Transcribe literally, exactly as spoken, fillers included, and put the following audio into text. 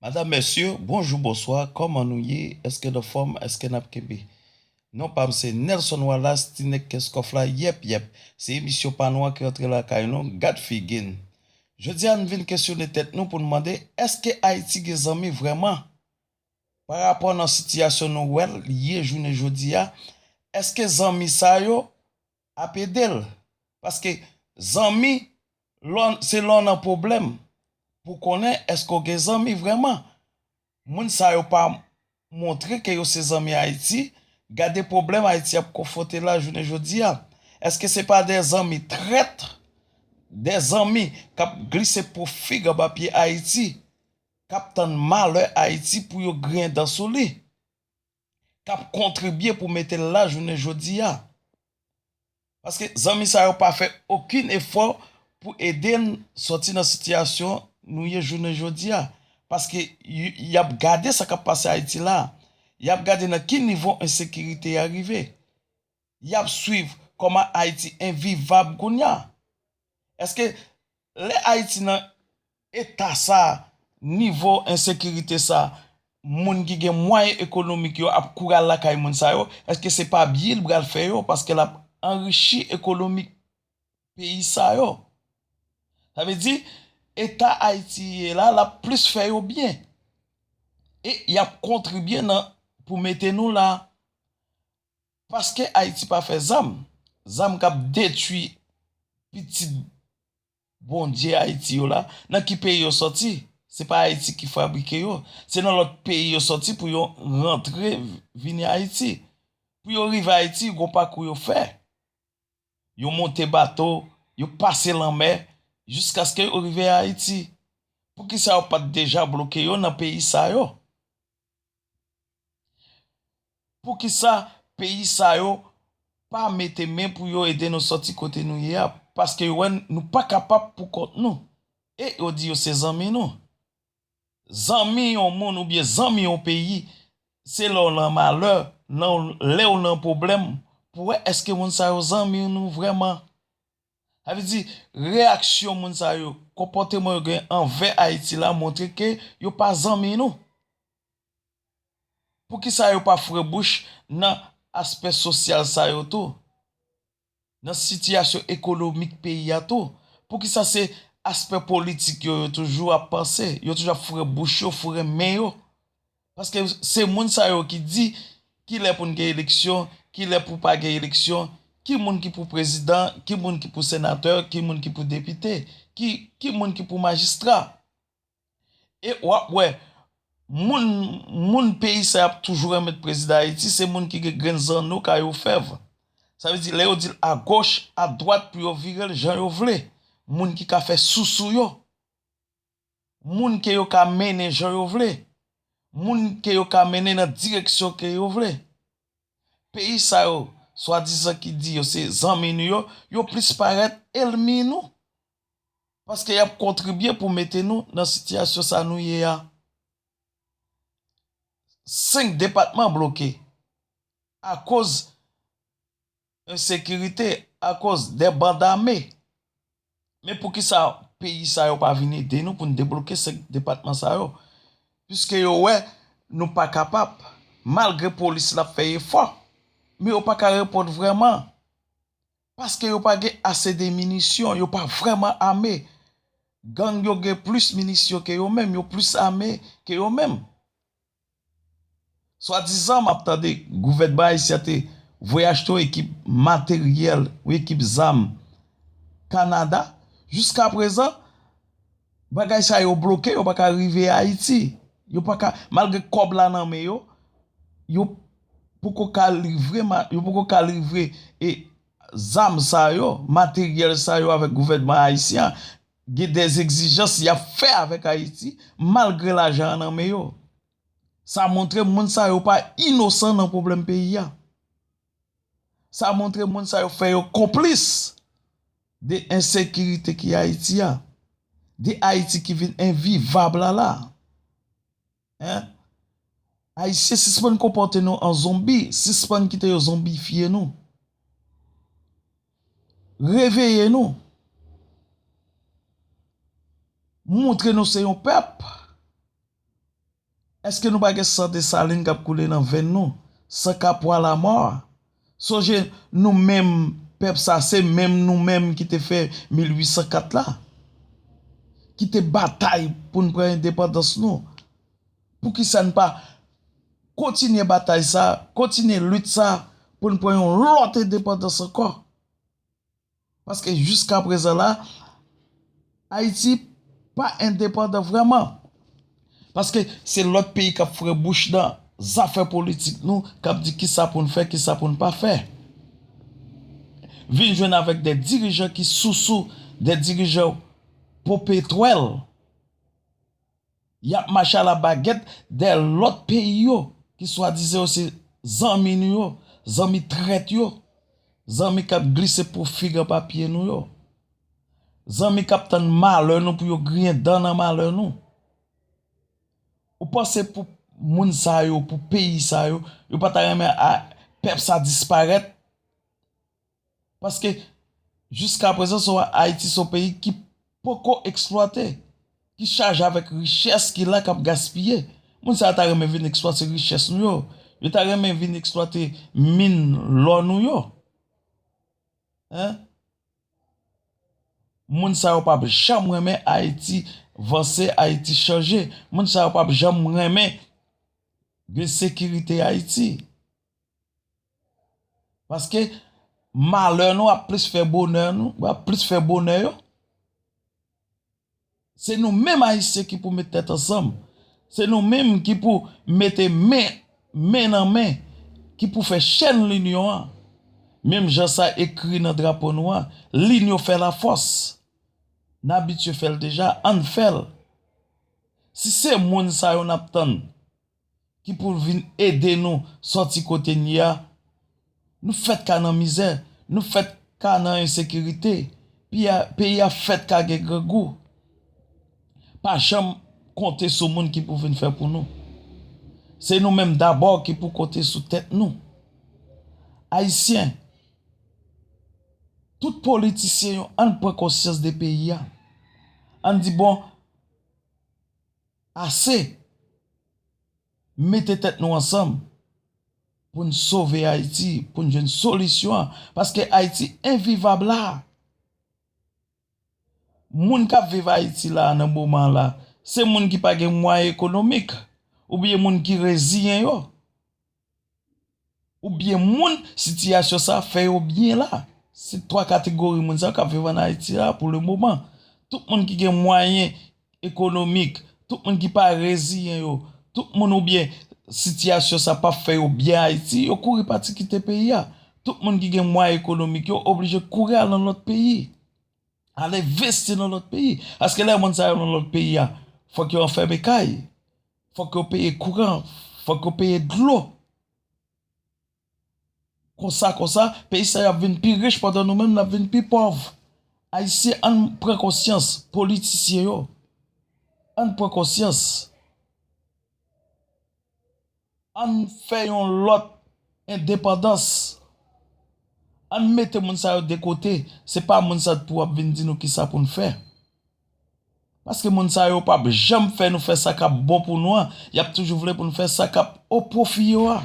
Madanm, mesye, bonjou, bonswa, kòman nou ye? Èske n anfòm? Èske n ap kenbe? Non pa m se Nelson Wallace, ti nèg Kenskòf la, yèp, yèp. Se emisyon pa nou an ki rantre lakay nou, gad figi n. Jodi a, n vin kesyone tèt nou pou n mande, èske Ayiti gen zanmi vrèman? Pa rapò nan sitiyasyon nou wè l ye jounen jodi a, èske zanmi sa yo ap ede l? Paske zanmi, lè w, se lè w nan pwoblèm pou w konnen èske w gen zanmi vrèman. Moun sa yo pa montre ke yo se zanmi Ayiti. Gade pwoblèm Ayiti ap konfwonte la jounen jodi a. Èske se pa de zanmi trèt, de zanmi k ap glise pwofig anba pye Ayiti, k ap tann malè Ayiti pou yo griyen dan sou li, k ap kontribye pou mete l la jounen jodi a? Paske zanmi sa yo pa fè okenn efò pou ede n sòti nan sitiyasyon nou ye jounen jodi a. Paske y, y ap gade sa k ap pase Ayiti la. Y ap gade nan ki nivo ensekirite a rive. Y ap swiv kòman Ayiti envivab kounye a. Èske lè Ayiti nan eta sa, nivo ensekirite sa, moun ki gen mwayen ekonomik yo ap kouri al lakay moun sa yo, èske se pa byen l pral fè yo? Paske l ap anrichi ekonomik peyi sa yo. Sa vle di, eta Ayiti ye la, l ap plis fè yo byen. E y ap kontribye nan, pou mete nou la. Paske Ayiti pa fè zam, zam k ap detwi pitit Bondye Ayiti yo la, nan ki peyi yo sòti? Se pa Ayiti ki fabrike yo. Se nan lòt peyi yo sòti pou yo rantre vini Ayiti. Pou yo rive Ayiti, gon pakou yo fè. Yo monte bato, yo pase lanmè, jiskaske yo rive Ayiti. Poukisa yo pa t deja bloke yo nan peyi sa yo? Poukisa peyi sa yo pa mete men pou yo ede nou sòti kote nou ye a? Paske yo wè nou pa kapab pou kont nou. E yo di yo se zanmi nou. Zanmi yon moun oubyen zanmi yon peyi, se lè w nan malè, nan, lè w nan pwoblèm, pou wè èske moun sa yo zanmi nou vrèman. Sa vle di, reyaksyon moun sa yo, konpòteman yo gen anvè Ayiti la montre ke yo pa zanmi nou. Poukisa yo pa fre bouch nan aspè sosyal sa yo tou? Nan sitiyasyon ekonomik peyi a tou? Poukisa se aspè politik yo, yo toujou ap panse, yo toujou ap fre bouch yo, fre men yo? Paske se moun sa yo ki di kilè pou n gen eleksyon, kilè pou pa gen eleksyon, ki moun ki pou prezidan, ki moun ki pou senatè, ki moun ki pou depite, ki, ki moun ki pou majistra. E w ap wè, moun, moun peyi sa y ap toujou renmen prezidan Ayiti, se moun ki gen grenn zanno kay ofèv. Sa vle di, lè yo di l agoch, adwat pou yo vire l jan yo vle. Moun ki ka fè sousou yo. Moun ke yo ka mennen jan yo vle. Moun ke yo ka mennen nan direksyon ke yo vle. Peyi sa yo, swadizan ki di yo se zanmi nou yo, yo plis parèt ènmi nou. Paske y ap kontribye pou mete nou nan sitiyasyon sa nou ye a. Senk depatman bloke akoz ensekirite, akoz de band ame. Men poukisa peyi sa yo pa vin ede nou pou n debloke senk depatman sa yo? Piske yo wè nou pa kapab, malgre polis la ap fè efò, men yo pa ka reponn vrèman. Paske yo pa gen ase de minisyon, yo pa vrèman ame. Gang yo gen plis minisyon ke yo menm, yo plis ame ke yo menm. Swadizan, m ap tande gouvènman ayisyen te voye achte yon ekip materyèl, yon ekip zam Kanada. Jiskaprezan, bagay sa yo bloke, yo pa ka rive Ayiti. Yo pa ka, malgre kòb la nan men yo, yo poko ka livre, ma-, yo poko ka livre e zam sa yo, materyèl sa yo avèk gouvènman ayisyen an. Gen de egzijans y ap fè avèk Ayiti, malgre lajan an nan men yo. Sa montre moun sa yo pa inosan nan pwoblèm peyi a. Sa montre moun sa yo fè yo konplis de ensekirite ki Ayiti a. De Ayiti ki vin envivab la la. Hein? Ayisyen, sispann konpòte nou an zonbi, sispann kite yo zonbifye nou. Reveye nou. Montre nou se yon pèp. Èske nou pa gen san Desalin k ap koule nan venn nou? San Kapwa Lamò a? Sonje, nou menm, pèp sa, se menm nou menm ki te fè mil ui san kat la, ki te batay pou n pran endepandans nou. Poukisa n pa kontinye batay sa, kontinye lit sa, pou n pran yon lòt endepandans ankò? Paske jiska prezan la, Ayiti pa endepandan vrèman. Paske se lòt peyi k ap foure bouch nan zafè politik nou, k ap di kisa pou n fè, kisa pou n pa fè. Vin jwenn avèk de dirijan ki sousou, de dirijan popetwèl. Y ap mache alabagèt dèyè lòt peyi yo, ki swadizan yo se zanmi nou yo, zanmi trèt yo, zanmi k ap glise pwofig anba pye nou yo, zanmi k ap tann malè nou pou yo griyen dan nan malè nou. Ou panse pou moun sa yo, pou peyi sa yo, yo pa ta renmen a, pèp sa disparèt? Paske jiska prezan, se Ayiti se yon peyi ki poko eksplwate, ki chaje avèk richès ki la k ap gaspiye. Moun sa yo ta renmen vin eksplwate richès nou yo. Yo ta renmen vin eksplwate min lò nou yo. Hein? Moun sa yo p ap janm renmen Ayiti vanse, Ayiti chanje. Moun sa yo p ap janm renmen gen sekirite Ayiti. Paske malè nou ap plis fè bonè nou, ap plis fè bonè yo. Se nou menm Ayisyen ki pou met tèt ansanm. Se nou menm ki pou mete men, men nan men, ki pou fè chèn linyon an. Menm jan sa ekri nan drapo nou an, l'union fait la force. N abitye fè l deja, ann fè l. Si se moun sa yo n ap tann, ki pou vin ede nou sòti kote n ye a. Nou fèt ka nan mizè, nou fèt ka nan ensekirite, peyi a, peyi a fèt ka gen grangou. Pa janm konte sou moun ki pou vin fè pou nou. Se nou menm dabò ki pou konte sou tèt nou. Ayisyen, tout politisyen yo, ann pran konsyans de peyi a. Ann di, bon, ase. Mete tèt nou ansanm pou n sove Ayiti, pou n jwenn solisyon an, paske Ayiti envivab la. Moun k ap viv Ayiti la nan moman la, se moun ki pa gen mwayen ekonomik, oubyen moun ki reziyen yo. Oubyen moun sitiyasyon sa fè yo byen la. Se twa kategori moun sa yo k ap viv ann Ayiti la pou le moman. Tout moun ki gen mwayen ekonomik, tout moun ki pa reziyen yo, tout moun oubyen sitiyasyon sa p ap fè yo byen Ayiti, yo kouri pati kite peyi a. Tout moun ki gen mwayen ekonomik yo oblije kouri al nan lòt peyi. Al envesti nan lòt peyi. Paske lè moun sa yo nan lòt peyi a, fòk yo anfème kay. Fòk yo peye kouran. Fòk yo peye dlo. Konsa, konsa, peyi sa yo ap vin pi rich pandan nou menm n ap vin pi pòv. Ayisyen, ann pran konsyans, politisyen yo. Ann pran konsyans. Ann fè yon lòt endepandans. Ann mete moun sa yo de kote. Se pa moun sa pou ap vin di nou kisa pou n fè. Paske moun sa yo p ap janm fè nou fè sa k ap bon pou nou an. Y ap toujou vle pou n fè sa k ap o pwofi yo a.